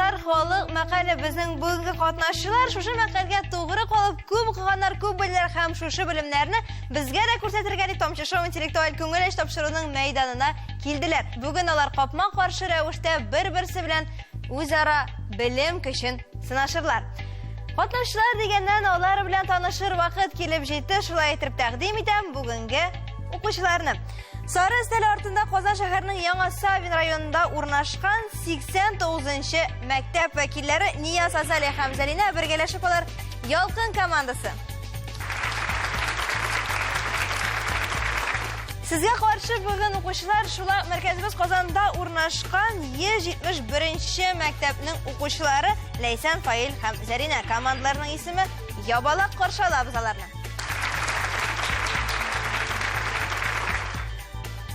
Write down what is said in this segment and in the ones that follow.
Татар халык мәкале безнең бүгенге катнашчылар шушы мәкальгә тугры калып күп укыганнар, күп белделәр һәм шушы белемнәрне безгә дә күрсәтергә дип Тамчы шоу интеллектуаль күңел ач тапшыруның мәйданына килделәр. Бүген алар капма-каршы рәвештә бер-берсе белән үзара белем көчен сынашырлар. Катнашчылар дигәннән алар белән танышыр вакыт килеп җитте. Шулай итеп тәкъдим итәм бүгенге укучыларны. Сары өстәл артында Казан шәһәренең Яңа Савин районында урнашкан 89-нчы мәктәп вәкилләре Нияз Азалия һәм Зәлинә бергәләшеп алар Ялкын командасы. Сезгә каршы бүген укучылар шулай мәркәзебез Казанда урнашкан 171-нче мәктәпнең укучылары Ләйсән, Фаил һәм Зәринә командаларының исеме Ябалак каршы алабыз аларны.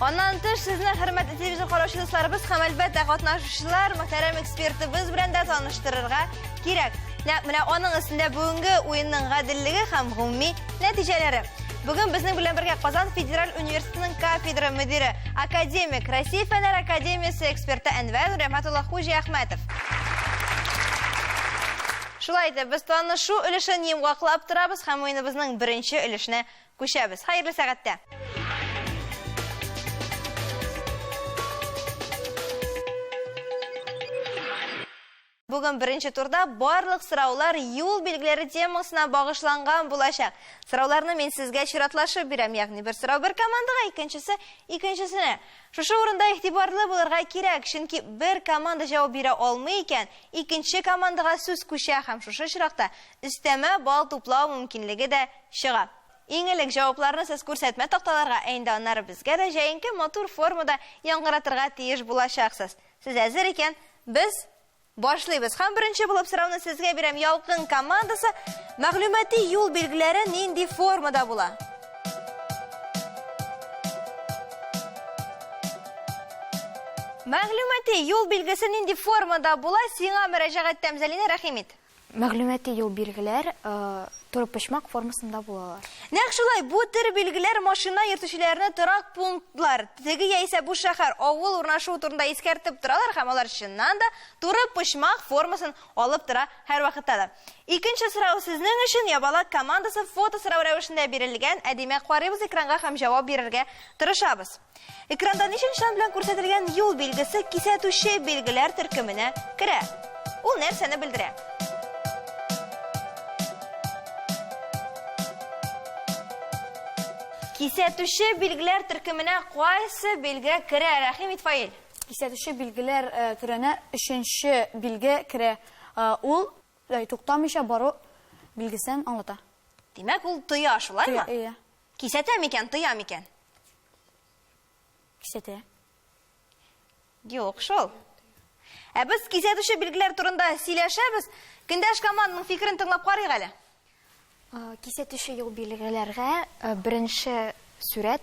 Аннан тыш сезне хөрмәтле телевизор караучы дусларыбыз һәм әлбәттә катнашучылар мөхтәрәм экспертыбыз белән дә таныштырырга кирәк. Нәкъ менә аның өстендә бүгенге уенның гаделлеге һәм гомуми нәтиҗәләре. Бүген безнең белән бергә Казан федераль университетының кафедра мөдире, академик, Россия Фәннәр академиясе эксперты Әнвәр Нурәхмәт улы Хуҗиәхмәтов. Шулай итеп, без танышу өлешен йомгаклап торабыз һәм уеныбызның беренче өлешенә күчәбез. Хәерле сәгатьтә! Бүген беренче турда барлык сораулар юл билгеләре темасына багышланган булачак. Сорауларны мин сезгә чиратлашып бирәм, ягъни бер сорау бер командага, икенчесе икенчесенә. Шушы урында игътибарлы булырга кирәк, чөнки бер команда җавап бирә алмый икән, Икенче командага сүз күчә һәм шушы очракта өстәмә балл туплау мөмкинлеге дә чыга. Иң элек җавапларны сез күрсәтмә такталарга, ә инде аннары безгә дә җәенке матур формада яңгыратырга тиеш булачаксыз. Сез әзер икән, без башлыйбыз. Һәм беренче булып сорауны сезгә бирәм Ялкын командасы. Мәгълүмати юл билгеләре нинди формада була? Мәгълүмати юл билгесе нинди формада була? Сиңа мөрәҗәгать итәм, Зәлинә, рәхим ит. Мәгълүмати юл билгеләр турыпочмак формасында булалар. Нәкъ шулай, бу төр билгеләр машина йөртүчеләрне торак пунктлар, теге яисә бу шәһәр, авыл урнашуы турында искәртеп торалар һәм алар чыннан да турыпочмак формасын алып тора һәрвакытта да. Икенче сорау сезнең өчен Ябалак командасы фотосорау рәвешендә бирелгән, ә димәк карыйбыз экранга һәм җавап бирергә тырышабыз. Экранда ничәнче сан белән күрсәтелгән юл билгесе кисәтүче билгеләр төркеменә керә? Ул нәрсәне белдерә? Кисәтүче билгеләр төркеменә кайсы билге керә? Рәхим ит, Фаил. Кисәтүче билгеләр төренә өченче билге керә. Ул туктамыйча бару билгесен аңлата. Димәк, ул тыя, шулаймы? Тыя, иә. Кисәтә микән, тыя микән? Кисәтә. Юк шул. Ә без кисәтүче билгеләр турында сөйләшәбез. Көндәш команданың фикерен тыңлап карыйк әле. Кисәтүче юл билгеләргә беренче сурәт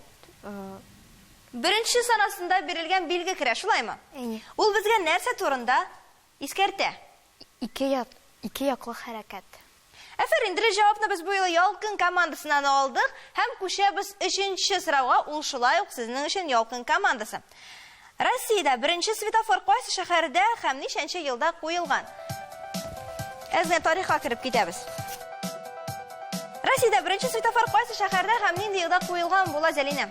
Беренче сан астында бирелгән билге керә, шулаймы? Әйе. Ул безгә нәрсә турында искәртә? Ике як, ике яклы хәрәкәт. Әфәрин, дөрес җавапны без бу юлы Ялкын командасыннан алдык һәм күчәбез өченче сорауга, ул шулай ук сезнең өчен Ялкын командасы. Россиядә беренче светофор кайсы шәһәрдә һәм ничәнче елда куелган? Әз генә тарихка кереп китәбез. Россиядә беренче светофор кайсы шәһәрдә һәм нинди елда куелган була, Зәлинә?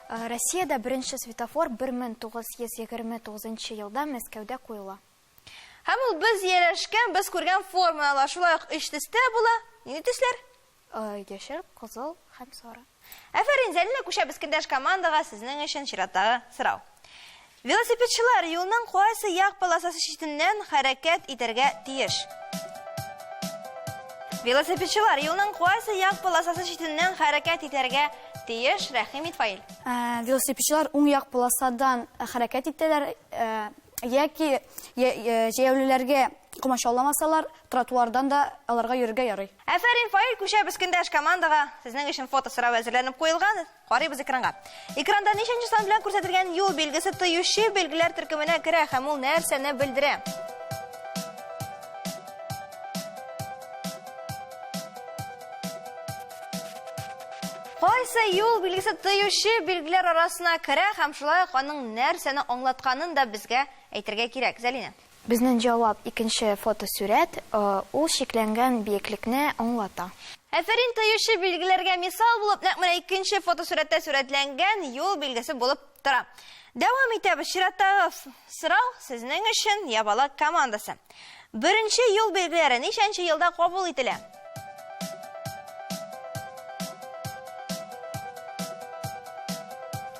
Россиядә беренче светофор 1929 елда Мәскәүдә куела. Һәм ул без ияләшкән, без күргән форманы ала. Шулай ук өч төстә була. Нинди төсләр? Яшел, кызыл һәм сары. Әфәрин, Зәлинә, күчәбез көндәш командага, сезнең өчен чираттагы сорау. Велосипедчылар юлның кайсы як полосасы читеннән хәрәкәт итәргә тиеш? Велосипедчылар юлның кайсы як полосасы читеннән хәрәкәт итәргә тиеш? Рәхим ит, Фаил. Велосипедчылар уң як полосадан хәрәкәт итәләр. Яки җәяүлеләргә комачауламасалар, тротуардан да аларга йөрергә ярый. Әфәрин, Фаил, күчәбез көндәш командага. Сезнең өчен фото сорау әзерләнеп куелган. Карыйбыз экранга. Экранда ничәнче сан белән күрсәтелгән юл билгесе тыючы билгеләр төркеменә керә һәм ул нәрсәне белдерә? Кайсы юл билгесе тыючы билгеләр арасына керә һәм шулай ук аның нәрсәне аңлатканын да безгә әйтергә кирәк. Зәлинә. Безнең җавап икенче фотосурәт, ул чикләнгән биеклекне аңлата. Афәрин, тыючы билгеләргә мисал булып, нәкъ менә икенче фотосурәттә сурәтләнгән юл билгесе булып тора. Дәвам итәбез. Чираттагы сорау сезнең өчен Ябалак командасы. Беренче юл билгеләре ничәнче елда кабул ителә?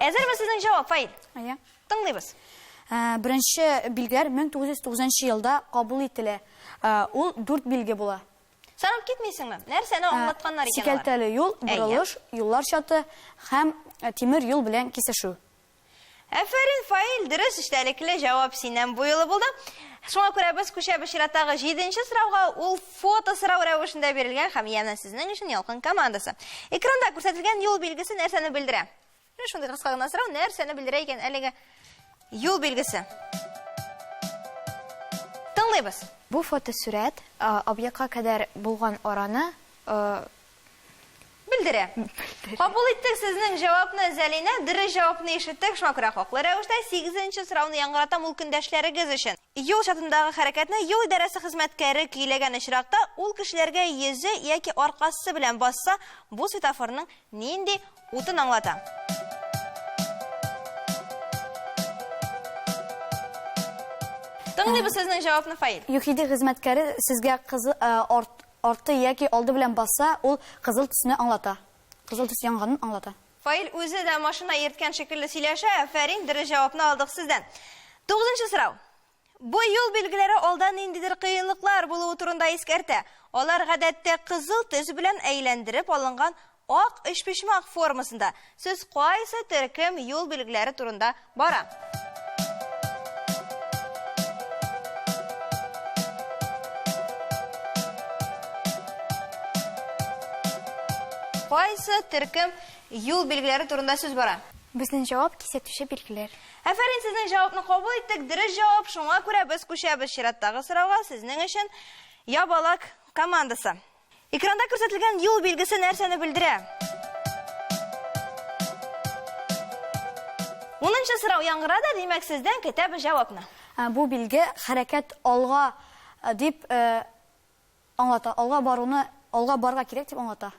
Әзерме сезнең җавап, Фаил? Әйе. Тыңлыйбыз. Беренче билгеләр 1909 елда кабул ителә. Ул дүрт билге була. Санап китмисеңме? Нәрсәне аңлатканнар икән алар? Сикәлтәле юл, борылыш, юллар чаты һәм тимер юл белән кисешү. Афәрин, Фаил, дөрес эчтәлекле җавап синнән бу юлы булды. Шуңа күрә без күчәбез чираттагы җиденче сорауга. Ул фото сорау рәвешендә бирелгән һәм янә сезнең өчен Ялкын командасы. Экранда күрсәтелгән юл билгесе нәрсәне белдерә? Менә шундый кыска гына сорау, нәрсәне белдерә икән әлеге юл билгесе? Тыңлыйбыз. Бу фотосурәт объектка кадәр булган араны белдерә. Кабул иттек сезнең җавапны, Зәлинә, дөрес җавапны ишеттек, шуңа күрә хаклы рәвештә сигезенче сорауны яңгыратам ул көндәшләрегез өчен. Юл чатындагы хәрәкәтне юл идарәсе хезмәткәре көйләгән очракта, ул кешеләргә йөзе яки аркасы белән басса, бу светофорның нинди утын аңлата? Тыңлыйбыз сезнең җавапны, Фаил. ЮХИДИ хезмәткәре сезгә кызы, арт, арты яки алды белән басса, ул кызыл төсне аңлата. Кызыл төс янганын аңлата. Фаил үзе дә машина йөрткән шикелле сөйләшә. Афәрин, дөрес җавапны алдык сездән. Тугызынчы сорау. Бу юл билгеләре алда ниндидер кыенлыклар булуы турында искәртә. Алар гадәттә кызыл төс белән әйләндереп алынган ак өчпочмак формасында. Сүз кайсы төркем юл билгеләре турында бара? Кайсы төркем юл билгеләре турында сүз бара? Безнең җавап кисәтүче билгеләр. Афәрин, сезнең җавапны кабул иттек. Дөрес җавап, шуңа күрә без күчәбез чираттагы сорауга. Сезнең өчен Ябалак командасы. Экранда күрсәтелгән юл билгесе нәрсәне белдерә? Унынчы сорау яңгырады, димәк, сездән көтәбез җавапны. Бу билге хәрәкәт алга дип аңлата. Алга баруны, алга барырга кирәк дип аңлата.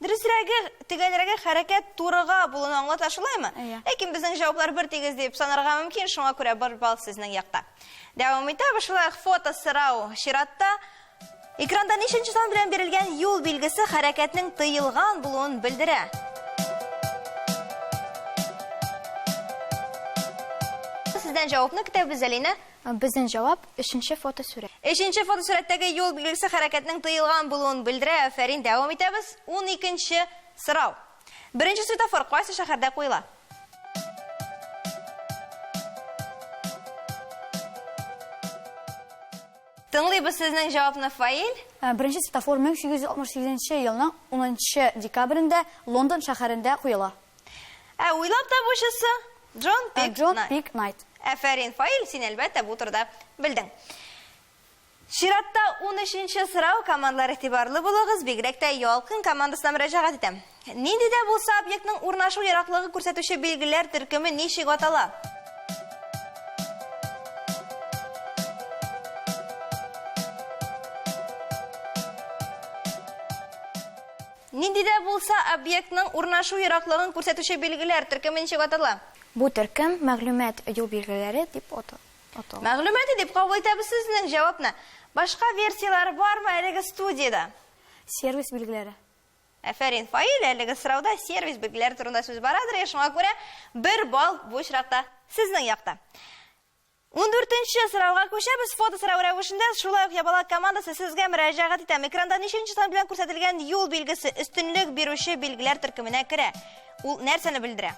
Дөресрәге, төгәлрәге хәрәкәт турыга булуны аңлата, шулаймы? Әйе. Ләкин безнең җаваплар бер тигез дип санарга мөмкин, шуңа күрә бер балл сезнең якта. Дәвам итәбез, шулай ук фото сорау чиратта. Экранда ничәнче сан белән бирелгән юл билгесе хәрәкәтнең тыелган булуын белдерә? Сездән җавапны көтәбез, Зәлинә. Безнең җавап өченче фотосурәт. Өченче фотосурәттәге юл билгесе хәрәкәтнең тыелган булуын белдерә. Афәрин, дәвам итәбез. Уникенче сорау. Беренче светофор кайсы шәһәрдә куела? Тыңлыйбыз сезнең җавапны, Фаил. Беренче светофор 1868 елның 10 декабрендә Лондон шәһәрендә куела. Ә уйлап табучысы Джон Пик Джон Пик Найт. Афәрин, Фаил, син әлбәттә бу турыда белдең. Чиратта 13 сорау, командалар игътибарлы булыгыз, бигрәк тә Ялкын командасына мөрәҗәгать итәм. Нинди дә булса объектның урнашу ераклыгы күрсәтүче билгеләр төркеме ничек атала? Нинди дә булса объектның урнашу ераклыгын күрсәтүче билгеләр төркеме ничек атала? Бу төркем мәгълүмат юл билгеләре дип атала. Мәгълүмати дип кабул итәбез сезнең җавапны. Башка версияләр бармы әлеге студиядә? Сервис билгеләре. Афәрин, Фаил, әлеге сорауда сервис билгеләре турында сүз барадыр, шуңа күрә бер балл бу очракта сезнең якта. 14 сорауга күчәбез. Фото сорау рәвешендә шулай ук Ябалак командасы сезгә мөрәҗәгать итәм. Экранда ничәнче сан белән күрсәтелгән юл билгесе өстенлек бирүче билгеләр төркеменә керә? Ул нәрсәне белдерә?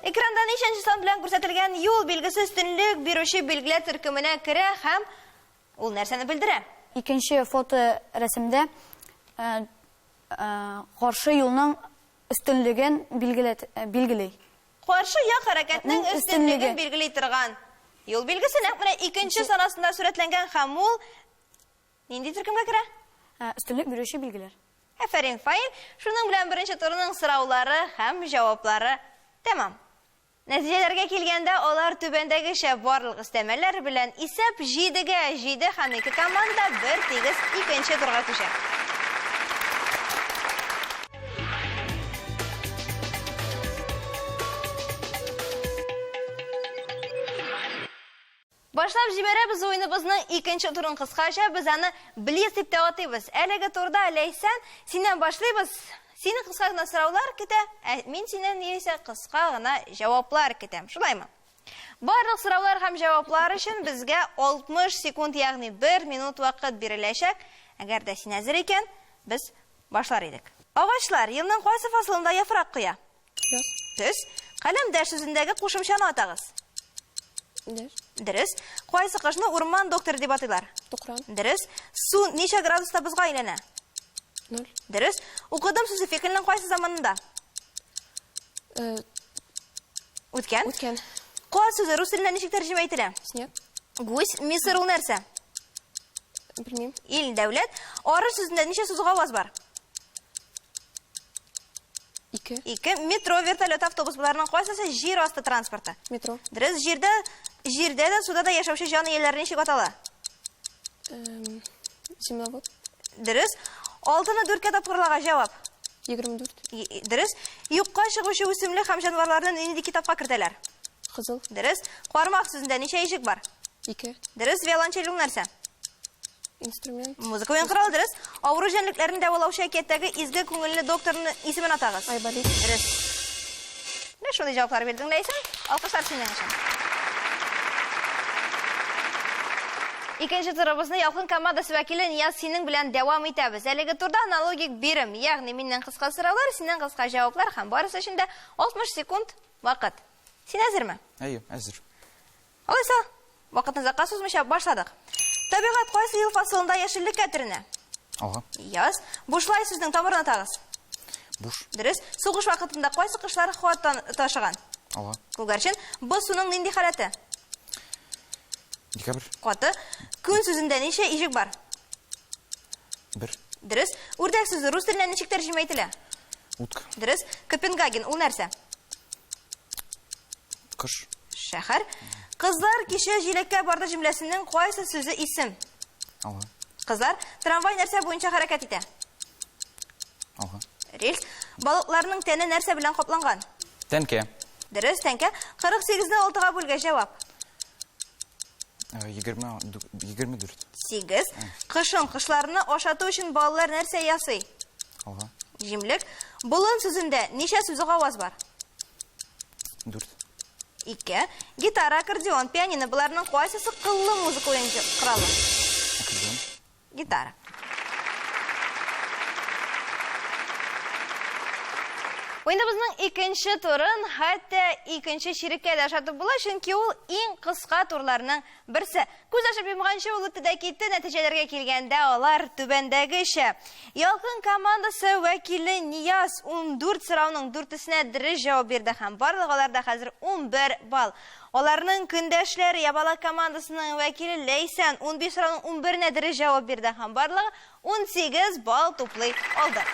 Экранда ничәнче сан белән күрсәтелгән юл билгесе өстенлек бирүче билгеләр төркеменә керә һәм ул нәрсәне белдерә? Икенче фото рәсемдә каршы юлның өстенлеген билгели. Каршы як хәрәкәтнең өстенлеген билгели торган юл билгесе нәкъ менә икенче санасында сурәтләнгән һәм ул нинди төркемгә керә? Өстенлек бирүче билгеләр. Афәрин, Фаил. Шуның белән беренче турның сораулары һәм җаваплары Тәмам. Нәтиҗәләргә килгәндә, алар түбәндәгечә барлык өстәмәләр белән исәп 7-гә 7 һәм ике команда бер тигез икенче турга күчә. Башлап җибәрәбез уеныбызның икенче турын кыскача без аны блиц дип тә атыйбыз. Әлеге турда Ләйсән, синнән башлыйбыз. Сине кыска гына сораулар көтә, ә мин синнән яисә кыска гына җаваплар көтәм. Шулаймы? Барлык сораулар һәм җаваплар өчен безгә 60 секунд, ягъни 1 минут вакыт биреләчәк. Әгәр дә син әзер икән, без башлар идек. Агачлар елның кайсы фасылында яфрак коя? Яз. Төс. Каләмдәш сүзендәге кушымчаны атагыз. Дәш. Дөрес. Кайсы кошны урман докторы дип атыйлар? Тукран. Дөрес. Су ничә градуста бозга әйләнә? Ноль. Дөрес. Укыдым сүзе фикернең кайсы заманында? Э, Үткән. үткән. Каз сүзе рус теленә ничек тәрҗемә ителә? Снег. Гусь, Мисыр ул нәрсә? Белмим. Ил, дәүләт. Арыш сүзендә ничә сүз аваз бар? Ике. Ике. Метро, вертолет, автобус боларның кайсысы җир асты транспорты? Метро. Дөрес, җирдә, җирдә дә, суда да яшәүче җан ияләре ничек атала? Эм, земновод. Дөрес. Алтыны дүрткә тапкырлага җавап. 24. Дөрес. Юкка чыгучы үсемлек һәм җанварларны нинди китапка кертәләр? Кызыл. Дөрес. Кармак сүзендә ничә ишек бар? Ике. Дөрес. Виолончель ул нәрсә? Инструмент. Музыка уен коралы, дөрес. Авыру җәнлекләрне дәвалаучы әкияттәге изге күңелле докторның исемен атагыз. Айболит. Дөрес. Менә шундый җаваплар бирдең, Ләйсән. Алкышлар синең өчен. Икенче турыбызны Ялкын командасы вәкиле Нияз синең белән дәвам итәбез. Әлеге турда аналогик бирем, ягъни миннән кыска сораулар, синнән кыска җаваплар һәм барысы өчен дә 60 секунд вакыт. Син әзерме? Әйе, әзер. Алайса, вакытны озакка сузмыйча башладык. Табигать кайсы ел фасылында яшеллеккә төренә? Алга. Яз. Бушлай сүзнең тамырын атагыз. Буш. Дөрес. Сугыш вакытында кайсы кошлар хат ташыган? Алга. Күгәрчен. Боз суның нинди халәте? Декабрь. Каты. Күн сүзендә ничә иҗек бар? Бер. Дөрес. Үрдәк сүзе рус теленә ничек тәрҗемә ителә? Утка. Дөрес. Копенгаген ул нәрсә? Кыш. Шәһәр. Кызлар кичә җиләккә барды җөмләсенең кайсы сүзе исем? Алга. Кызлар, трамвай нәрсә буенча хәрәкәт итә? Алга. Рельс. Балыкларның тәне нәрсә белән капланган? Тәнкә. Дөрес, тәнкә. 48-не 6-га бүлгәч җавап. 24. 8. Кышын кошларны ашату өчен балалар нәрсә ясый? Алга. Җимлек. Болын сүзендә ничә сүзе аваз бар? 4. 2. Гитара, аккордеон, пианино боларның кайсысы кыллы музыка уенчы коралы? Аккордеон. Гитара. Уеныбызның икенче турын хәтта икенче чиреккә дә ошатып була, чөнки ул иң кыска турларның берсе. Күз ачып йомганчы ул үтте дә китте, нәтиҗәләргә килгәндә алар түбәндәгечә. Ялкын командасы вәкиле Нияз 14 сорауның дүртесенә дөрес җавап бирде һәм барлык аларда хәзер 11 балл. Аларның көндәшләре Ябалак командасының вәкиле Ләйсән 15 сорауның 11-нә дөрес җавап бирде һәм барлыгы 18 балл туплый алды.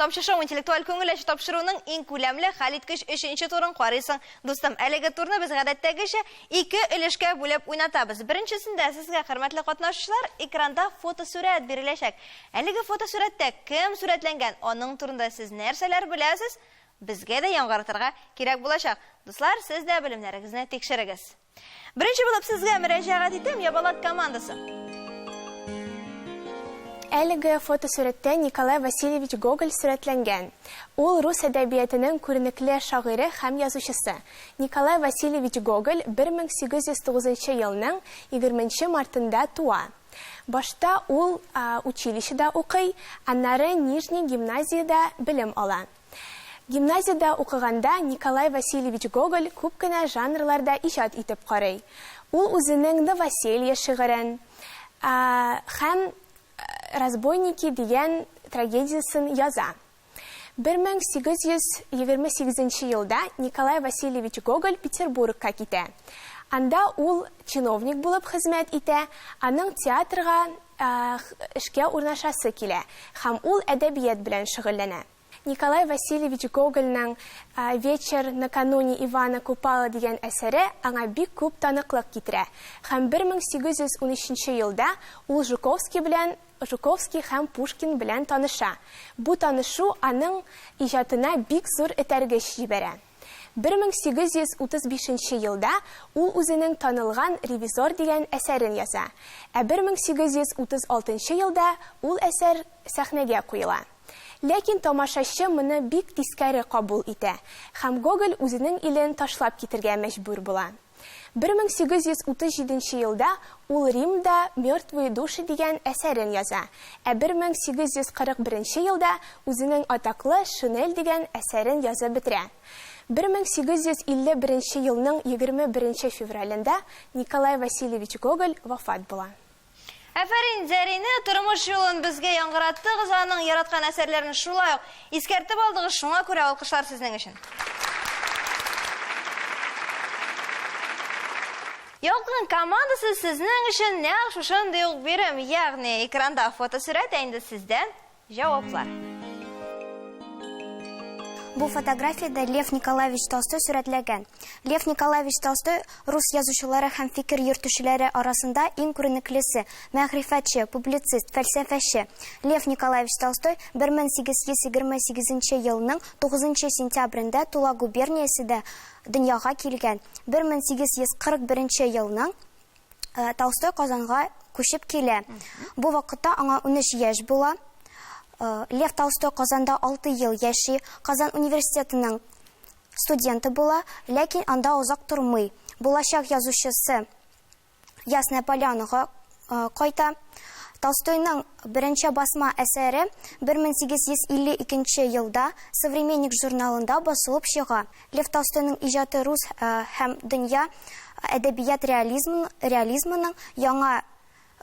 Тамчы шоу интеллектуаль күңел ачу тапшыруының иң күләмле хәлиткеч өченче турын карыйсың, дустым. Әлеге турны без гадәттәгечә ике өлешкә бүлеп уйнатабыз. Беренчесендә сезгә, хөрмәтле катнашучылар, экранда фотосурәт биреләчәк. Әлеге фотосурәттә кем сурәтләнгән, аның турында сез нәрсәләр беләсез, безгә дә яңгыратырга кирәк булачак. Дуслар, сез дә белемнәрегезне тикшерегез. Беренче булып сезгә мөрәҗәгать итәм, Ябалак командасы. Әлеге фотосурәттә Николай Васильевич Гоголь сурәтләнгән. Ул рус әдәбиятының күренекле шагыйре һәм язучысы. Николай Васильевич Гоголь 1809 елның 20 мартында туа. Башта ул училищеда укый, аннары Нижний гимназиядә белем ала. Гимназиядә укыганда Николай Васильевич Гоголь күп кенә жанрларда иҗат итеп карый. Ул үзенең Новоселье шигырен һәм Разбойники дигән трагедиясен яза. 1828 елда Николай Васильевич Гоголь Петербургка китә. Анда ул чиновник булып хезмәт итә, аның театрга эшкә урнашасы килә һәм ул әдәбият белән шөгыльләнә. Николай Васильевич Гогольнең Вечер накануне Ивана Купала дигән әсәре аңа бик күп таныклык китерә һәм 1813 елда ул Жуковский белән Жуковский һәм Пушкин белән таныша. Бу танышу аның иҗатына бик зур этәргеч җибәрә. 1835 елда ул үзенең танылган Ревизор дигән әсәрен яза, ә 1836 елда ул әсәр сәхнәгә куела. Ләкин тамашачы моны бик тискәре кабул итә һәм Гоголь үзенең илен ташлап китергә мәҗбүр була. 1837 елда ул Римда Мертвые души дигән әсәрен яза, ә 1841 елда үзенең атаклы Шинель дигән әсәрен язып бетерә. 1851 елның 21 февралендә Николай Васильевич Гоголь вафат була. Афәрин, Зәринә, тормыш юлын безгә яңгыраттыгыз, аның яраткан әсәрләрен шулай ук искәртеп алдыгыз, шуңа күрә алкышлар сезнең өчен. Ялкын командасы сезнең өчен нәкъ шушындый ук бирем, ягъни экранда фотосурәт, ә инде сездән җаваплар. Бу фотографиядә Лев Николаевич Толстой сурәтләгән. Лев Николаевич Толстой рус язучылары һәм фикер йөртүчеләре арасында иң күренеклесе, мәгърифәтче, публицист, фәлсәфәче. Лев Николаевич Толстой 1828 елның 9 сентябрендә Тула губерниясендә дөньяга килгән. 1841 елның Толстой Казанга күчеп килә. Бу вакытта аңа 13 яшь була. Лев Толстой Казанда 6 ел яши. Казан университетының студенты була, ләкин анда озак тормый. Булачак язучысы Ясная Полянага кайта. Толстойның беренче басма әсәре 1852 елда Современник журналында басылып чыга. Лев Толстойның иҗаты рус һәм дөнья әдәбият реализмының яңа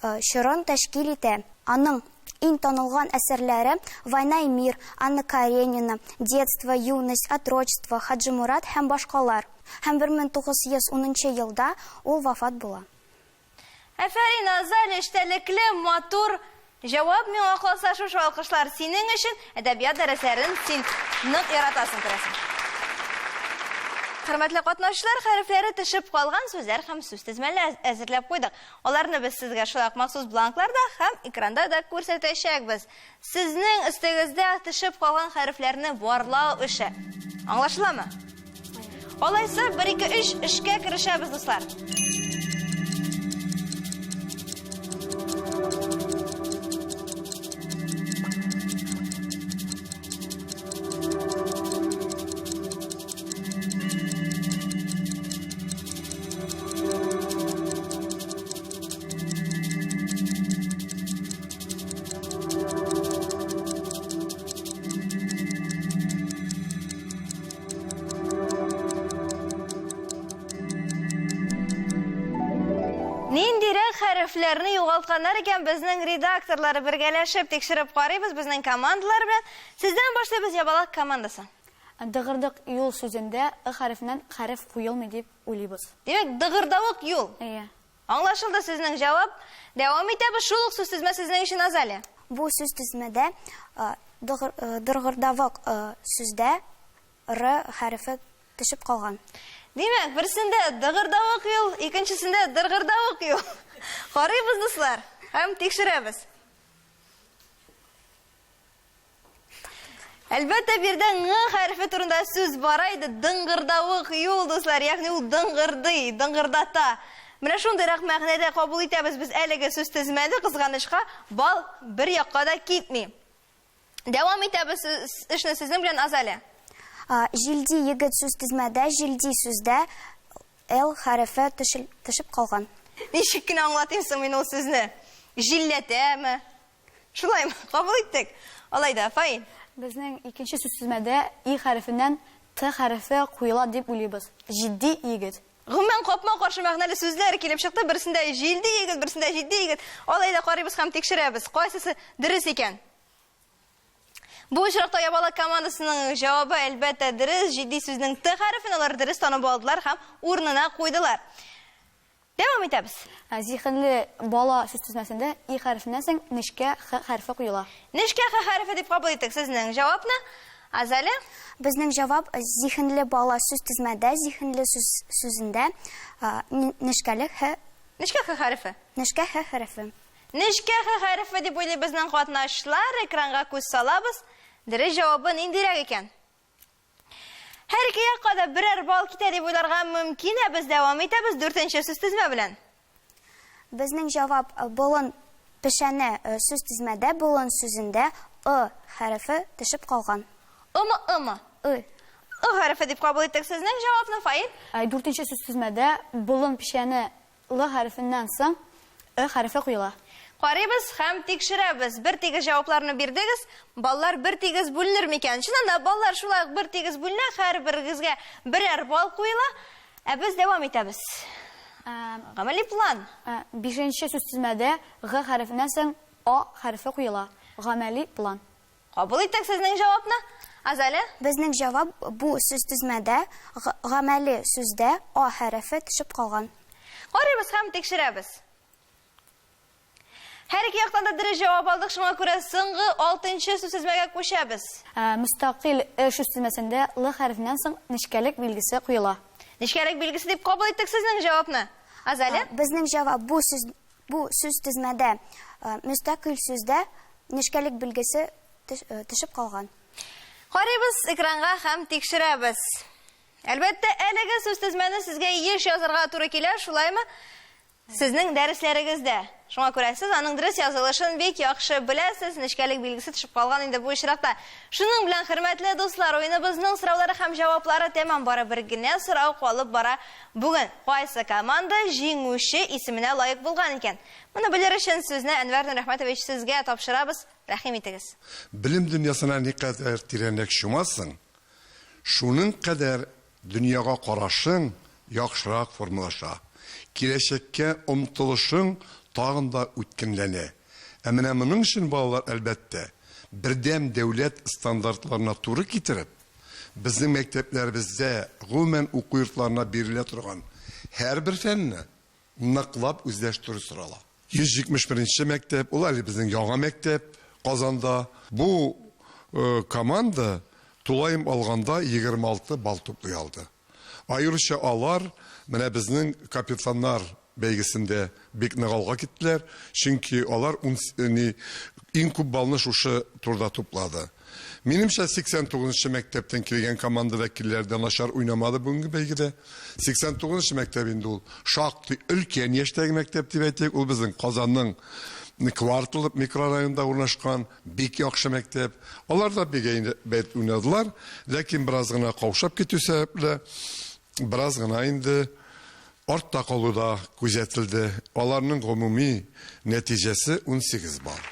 чорын тәшкил итә. Аның иң танылган әсәрләре Война и мир, Анна Каренина, Детство, Юность, Отрочество, Хаджи Мурат һәм башкалар. Һәм 1910 елда ул вафат була. Афәрин, Азалия, эчтәлекле, матур җавап. Миңа калса, шушы алкышлар синең өчен. Әдәбият дәресләрен син нык яратасың, күрәсең. Хөрмәтле катнашучылар, хәрефләре төшеп калган сүзләр һәм сүз тезмәләр әзерләп куйдык. Аларны без сезгә шулай ук махсус бланкларда һәм экранда да күрсәтәчәкбез. Сезнең өстегездә төшеп калган хәрефләрне барлау эше. Аңлашыламы? Алайса, 1, 2, 3, эшкә керешәбез, дуслар. Ниндирәк хәрефләрне югалтканнар икән безнең редакторлары, бергәләшеп тикшереп карыйбыз безнең командалар белән. Сездән башлыйбыз, Ябалак командасы. Дыгырдык юл сүзендә ы хәрефеннән хәреф куелмый дип уйлыйбыз. Димәк, дыгырдавык юл. Әйе. Аңлашылды сезнең җавап. Дәвам итәбез. Шул ук сүз тезмә сезнең өчен, Азалия. Бу сүз тезмәдә дыгырдавык сүздә р хәрефе төшеп калган. Димәк, берсендә дыгырдавык юл, икенчесендә дыргырдавык юл. Карыйбыз, дуслар, һәм тикшерәбез. Әлбәттә, биредә ң хәрефе турында сүз бара иде. Дыңгырдавык юл, дуслар, ягъни ул дыңгырдый, дыңгырдата. Менә шундыйрак мәгънәдә кабул итәбез без әлеге сүз тезмәне, кызганычка, бал бер якка да китми. Дәвам итәбез эшне сезнең белән, Азалия. Җилди егет сүз тезмәдә, җилди сүздә Л хәрефе төшеп калган. Ничек кенә аңлатыйм соң мин ул сүзне? Җилләтәме? Шулаймы? Кабул иттек. Алай да, Фаил. Безнең икенче сүзтезмәдә И хәрефеннән Т хәрефе куела дип уйлыйбыз. Җитди егет. Гомумән, капма-каршы мәгънәле сүзләр килеп чыкты. Берсендә җилди егет, берсендә җитди егет. Алай да карыйбыз һәм тикшерәбез. Кайсысы дөрес икән? Бу очракта Ябалак командасының җавабы, әлбәттә, дөрес. Җитди сүзнең Т хәрефен алар дөрес танып алдылар һәм урынына куйдылар. Дәвам итәбез. Зиһенле бала сүзтезмәсендә и хәрефеннән соң нечкә х хәрефе куела. Нечкә х хәрефе дип кабул иттек сезнең җавапны. Азалия? Безнең җавап зиһенле бала сүзтезмәдә, зиһенле сүз сүзендә нечкәле х. Нечкә х хәрефе. Нечкә х хәрефе. Нечкә х хәрефе дип уйлый безнең катнашчылар. Экранга күз салабыз. Дөрес җавабы ниндирәк икән? Һәр ике якка да берәр балл китә дип уйларга мөмкин, ә без дәвам итәбез дүртенче сүзтезмә белән. Безнең җавап болын пешәне сүзтезмәдә болын сүзендә ы хәрефе төшеп калган. Ымы, ымы? Ы. Ы хәрефе дип кабул иттек сезнең җавапны, Фаил. Дүртенче сүзтезмәдә болын пешәне Л хәрефеннән соң Ы хәрефе куела. Карыйбыз һәм тикшерәбез. Бер тигез җавапларны бирдегез. Баллар бер тигез бүленер микән? Чыннан да, баллар шулай ук бер тигез бүленә, һәрберегезгә берәр балл куела. Ә без дәвам итәбез. Гамәли план. Бишенче сүзтезмәдә Г хәрефеннән соң А хәрефе куела. Гамәли план. Кабул иттек сезнең җавапны. Азалия? Безнең җавап бу сүзтезмәдә гамәли сүздә а хәрефе төшеп калган. Карыйбыз һәм тикшерәбез. Һәр ике яктан да дөрес җавап алдык, шуңа күрә соңгы алтынчы сүзтезмәгә күчәбез. Мөстәкыйль эш сүзтезмәсендә л хәрефеннән соң нечкәлек билгесе куела. Нечкәлек билгесе дип кабул иттек сезнең җавапны. Азалия? Безнең җавап бу сүз Бу сүзтезмәдә мөстәкыйль сүздә нечкәлек билгесе төшеп калган. Карыйбыз экранга һәм тикшерәбез. Әлбәттә, әлеге сүзтезмәне сезгә еш язарга туры килә, шулаймы? Сезнең дәресләрегездә. Шуңа күрә сез аның дөрес язылышын бик яхшы беләсез, нечкәлек билгесе төшеп калган инде бу очракта. Шуның белән, хөрмәтле дуслар, уеныбызның сораулары һәм җаваплары тәмам, бары бер генә сорау калып бара Бүген кайсы команда җиңүче исеменә лаек булган икән? Моны белер өчен сүзне Әнвәр Нурәхмәтович сезгә тапшырабыз, рәхим итегез. Белем дөньясына никадәр тирәнрәк чумасың, шуның кадәр дөньяга карашың яхшырак формалаша, киләчәккә омтылышың тагын да үткенләнә. Ә менә моның өчен балалар, әлбәттә, бердәм дәүләт стандартларына туры китереп, Безнең мәктәпләребездә, гомумән, уку йортларына бирелә торган һәрбер фәнне ныклап үзләштерү сорала. 171 нче мәктәп, ул әле безнең яңа мәктәп Казанда. Бу команда тулаем алганда 26 балл туплый алды. Аеруча алар менә безнең капитаннар бәйгесендә бик нык алга киттеләр, чөнки алар ун ни иң күп баллны шушы турда туплады. Минемчә, 89 нчы мәктәптән килгән команда вәкилләре дә начар уйнамады бүгенге бәйгедә. 89 нчы мәктәп инде ул шактый өлкән яшьтәге мәктәп дип әйтик, ул безнең Казанның Квартал микрорайонында урнашкан бик яхшы мәктәп. Алар да бик әйбәт уйнадылар, ләкин бераз гына каушап китү сәбәпле, бераз гына инде артта калу да күзәтелде. Аларның гомуми нәтиҗәсе 18 балл.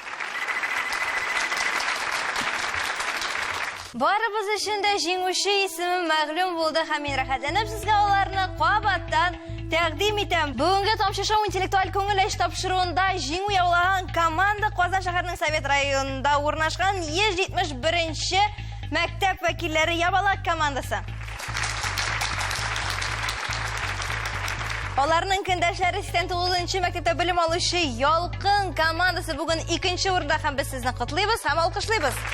Барыбыз өчен дә җиңүче исеме мәгълүм булды һәм мин рәхәтләнеп сезгә аларны кабаттан тәкъдим итәм. Бүгенге Тамчы шоу интеллектуаль күңел ачу тапшыруында җиңү яулаган команда Казан шәһәренең Совет районында урнашкан 171 нче мәктәп вәкилләре Ябалак командасы. Аларның көндәшләре 89 нчы мәктәптә белем алучы Ялкын командасы бүген икенче урында һәм без сезне котлыйбыз һәм алкышлыйбыз.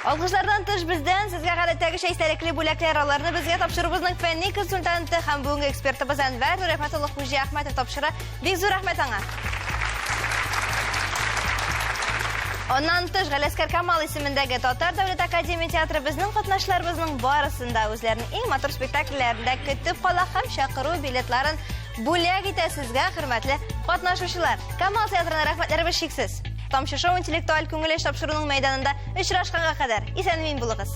Алкышлардан тыш бездән сезгә гадәттәгечә истәлекле бүләкләр, аларны безгә тапшыруыбызның фәнни консультанты һәм бүгенге экспертыбыз Әнвәр Нурәхмәтулла Хуҗиәхмәтов тапшыра. Бик зур рәхмәт аңа. Аннан тыш, Галәскәр Камал исемендәге Татар дәүләт академия театры безнең катнашчыларыбызның барысын да үзләренең иң матур спектакльләрендә көтеп кала һәм чакыру билетларын бүләк итә сезгә, хөрмәтле катнашучылар. Камал театрына рәхмәтләребез чиксез. Тамчы шоу интеллектуаль күңел эш тапшыруның мәйданында очрашканга кадәр исән-имин булыгыз.